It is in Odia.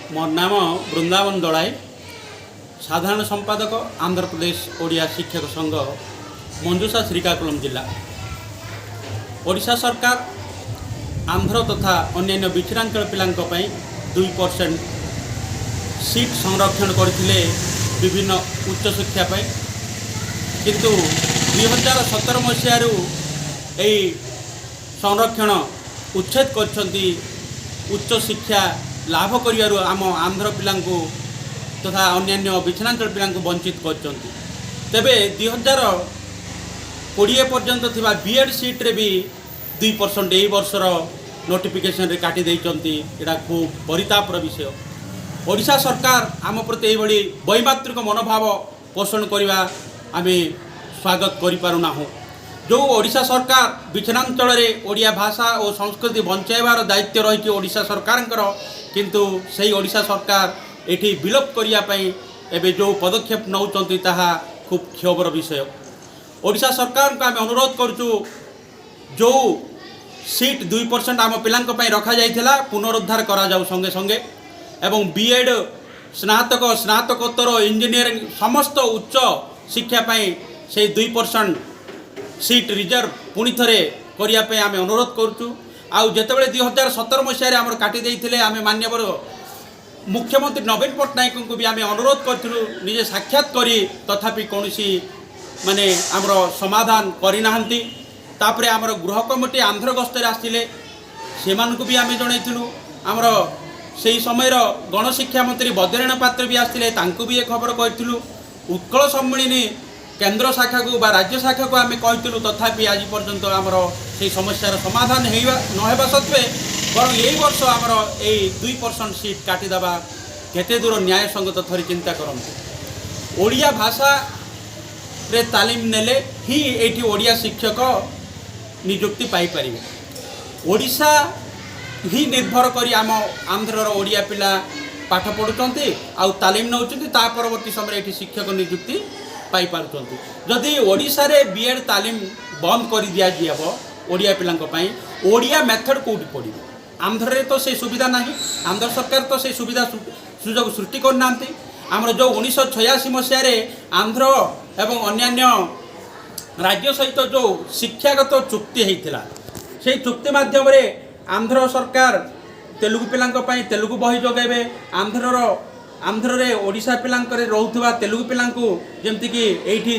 ମୋ ନାମ ବୃନ୍ଦାବନ ଦଳାଇ, ସାଧାରଣ ସମ୍ପାଦକ, ଆନ୍ଧ୍ରପ୍ରଦେଶ ଓଡ଼ିଆ ଶିକ୍ଷକ ସଂଘ, ମଞ୍ଜୁଷା, ଶ୍ରୀକାକୁଲମ ଜିଲ୍ଲା। ଓଡ଼ିଶା ସରକାର ଆନ୍ଧ୍ର ତଥା ଅନ୍ୟାନ୍ୟ ବିଚ୍ଛିନ୍ନାଞ୍ଚଳ ପିଲାଙ୍କ ପାଇଁ 2% ସିଟ୍ ସଂରକ୍ଷଣ କରିଥିଲେ ବିଭିନ୍ନ ଉଚ୍ଚଶିକ୍ଷା ପାଇଁ। କିନ୍ତୁ 2017 ମସିହାରୁ ଏହି ସଂରକ୍ଷଣ ଉଚ୍ଛେଦ କରିଛନ୍ତି। ଉଚ୍ଚଶିକ୍ଷା ଲାଭ କରିବାରୁ ଆମ ଆନ୍ଧ୍ର ପିଲାଙ୍କୁ ତଥା ଅନ୍ୟାନ୍ୟ ବିଚ୍ଛିନ୍ନାଞ୍ଚଳ ପିଲାଙ୍କୁ ବଞ୍ଚିତ କରିଛନ୍ତି। ତେବେ 2020 ପର୍ଯ୍ୟନ୍ତ ଥିବା ବି ଏଡ଼୍ ସିଟ୍ରେ ବି 2% ଏଇ ବର୍ଷର ନୋଟିଫିକେସନରେ କାଟି ଦେଇଛନ୍ତି। ଏଇଟା ଖୁବ୍ ପରିତାପର ବିଷୟ। ଓଡ଼ିଶା ସରକାର ଆମ ପ୍ରତି ଏଇଭଳି ବୈମାତୃକ ମନୋଭାବ ପୋଷଣ କରିବା ଆମେ ସ୍ୱାଗତ କରିପାରୁନାହୁଁ। ଯେଉଁ ଓଡ଼ିଶା ସରକାର ବିଚ୍ଛିନ୍ନାଞ୍ଚଳରେ ଓଡ଼ିଆ ଭାଷା ଓ ସଂସ୍କୃତି ବଞ୍ଚାଇବାର ଦାୟିତ୍ୱ ରହିଛି ଓଡ଼ିଶା ସରକାରଙ୍କର, କିନ୍ତୁ ସେଇ ଓଡ଼ିଶା ସରକାର ଏଠି ବିଲୋପ କରିବା ପାଇଁ ଏବେ ଯେଉଁ ପଦକ୍ଷେପ ନେଉଛନ୍ତି, ତାହା ଖୁବ୍ କ୍ଷୋଭର ବିଷୟ। ଓଡ଼ିଶା ସରକାରଙ୍କୁ ଆମେ ଅନୁରୋଧ କରୁଛୁ, ଯେଉଁ ସିଟ୍ 2% ଆମ ପିଲାଙ୍କ ପାଇଁ ରଖାଯାଇଥିଲା, ପୁନରୁଦ୍ଧାର କରାଯାଉ ସଙ୍ଗେ ସଙ୍ଗେ ଏବଂ ବି ଏଡ଼୍, ସ୍ନାତକ, ସ୍ନାତକୋତ୍ତର, ଇଞ୍ଜିନିୟରିଂ ସମସ୍ତ ଉଚ୍ଚ ଶିକ୍ଷା ପାଇଁ ସେଇ 2% ସିଟ୍ ରିଜର୍ଭ ପୁଣି ଥରେ କରିବା ପାଇଁ ଆମେ ଅନୁରୋଧ କରୁଛୁ। ଆଉ ଯେତେବେଳେ 2017 ମସିହାରେ ଆମର କାଟି ଦେଇଥିଲେ, ଆମେ ମାନ୍ୟବର ମୁଖ୍ୟମନ୍ତ୍ରୀ ନବୀନ ପଟ୍ଟନାୟକଙ୍କୁ ବି ଆମେ ଅନୁରୋଧ କରିଥିଲୁ ନିଜେ ସାକ୍ଷାତ କରି। ତଥାପି କୌଣସି ମାନେ ଆମର ସମାଧାନ କରିନାହାନ୍ତି। ତାପରେ ଆମର ଗୃହ କମିଟି ଆନ୍ଧ୍ର ଗସ୍ତରେ ଆସିଥିଲେ, ସେମାନଙ୍କୁ ବି ଆମେ ଜଣାଇଥିଲୁ। ଆମର ସେହି ସମୟର ଗଣଶିକ୍ଷା ମନ୍ତ୍ରୀ ବଦ୍ରିନାରାୟଣ ପାତ୍ର ବି ଆସିଥିଲେ, ତାଙ୍କୁ ବି ଏ ଖବର କହିଥିଲୁ। ଉତ୍କଳ ସମ୍ମିଳନୀ କେନ୍ଦ୍ର ଶାଖାକୁ ବା ରାଜ୍ୟ ଶାଖାକୁ ଆମେ କହିଥିଲୁ। ତଥାପି ଆଜି ପର୍ଯ୍ୟନ୍ତ ଆମର ସେଇ ସମସ୍ୟାର ସମାଧାନ ହେଇବା ନହେବା ସତ୍ତ୍ୱେ ବରଂ ଏଇ ବର୍ଷ ଆମର ଏଇ 2% ସିଟ୍ କାଟିଦେବା କେତେ ଦୂର ନ୍ୟାୟସଙ୍ଗତ, ଥରେ ଚିନ୍ତା କରନ୍ତୁ। ଓଡ଼ିଆ ଭାଷାରେ ତାଲିମ ନେଲେ ହିଁ ଏଇଠି ଓଡ଼ିଆ ଶିକ୍ଷକ ନିଯୁକ୍ତି ପାଇପାରିବେ। ଓଡ଼ିଶା ହିଁ ନିର୍ଭର କରି ଆମ ଆନ୍ଧ୍ରର ଓଡ଼ିଆ ପିଲା ପାଠ ପଢ଼ୁଛନ୍ତି ଆଉ ତାଲିମ ନେଉଛନ୍ତି। ତା ପରବର୍ତ୍ତୀ ସମୟରେ ଏଠି ଶିକ୍ଷକ ନିଯୁକ୍ତି ପାଇପାରୁଛନ୍ତି। ଯଦି ଓଡ଼ିଶାରେ ବି ଏଡ଼୍ ତାଲିମ ବନ୍ଦ କରିଦିଆଯିବ ଓଡ଼ିଆ ପିଲାଙ୍କ ପାଇଁ, ଓଡ଼ିଆ ମେଥଡ଼ କେଉଁଠି ପଡ଼ିବ? ଆନ୍ଧ୍ରରେ ତ ସେ ସୁବିଧା ନାହିଁ। ଆନ୍ଧ୍ର ସରକାର ତ ସେ ସୁବିଧା ସୁଯୋଗ ସୃଷ୍ଟି କରିନାହାନ୍ତି। ଆମର ଯେଉଁ 1986 ମସିହାରେ ଆନ୍ଧ୍ର ଏବଂ ଅନ୍ୟାନ୍ୟ ରାଜ୍ୟ ସହିତ ଯେଉଁ ଶିକ୍ଷାଗତ ଚୁକ୍ତି ହେଇଥିଲା, ସେଇ ଚୁକ୍ତି ମାଧ୍ୟମରେ ଆନ୍ଧ୍ର ସରକାର ତେଲୁଗୁ ପିଲାଙ୍କ ପାଇଁ ତେଲୁଗୁ ବହି ଯୋଗାଇବେ। ଆନ୍ଧ୍ରରେ ଓଡ଼ିଶା ପିଲାଙ୍କରେ ରହୁଥିବା ତେଲୁଗୁ ପିଲାଙ୍କୁ ଯେମିତିକି ଏଇଠି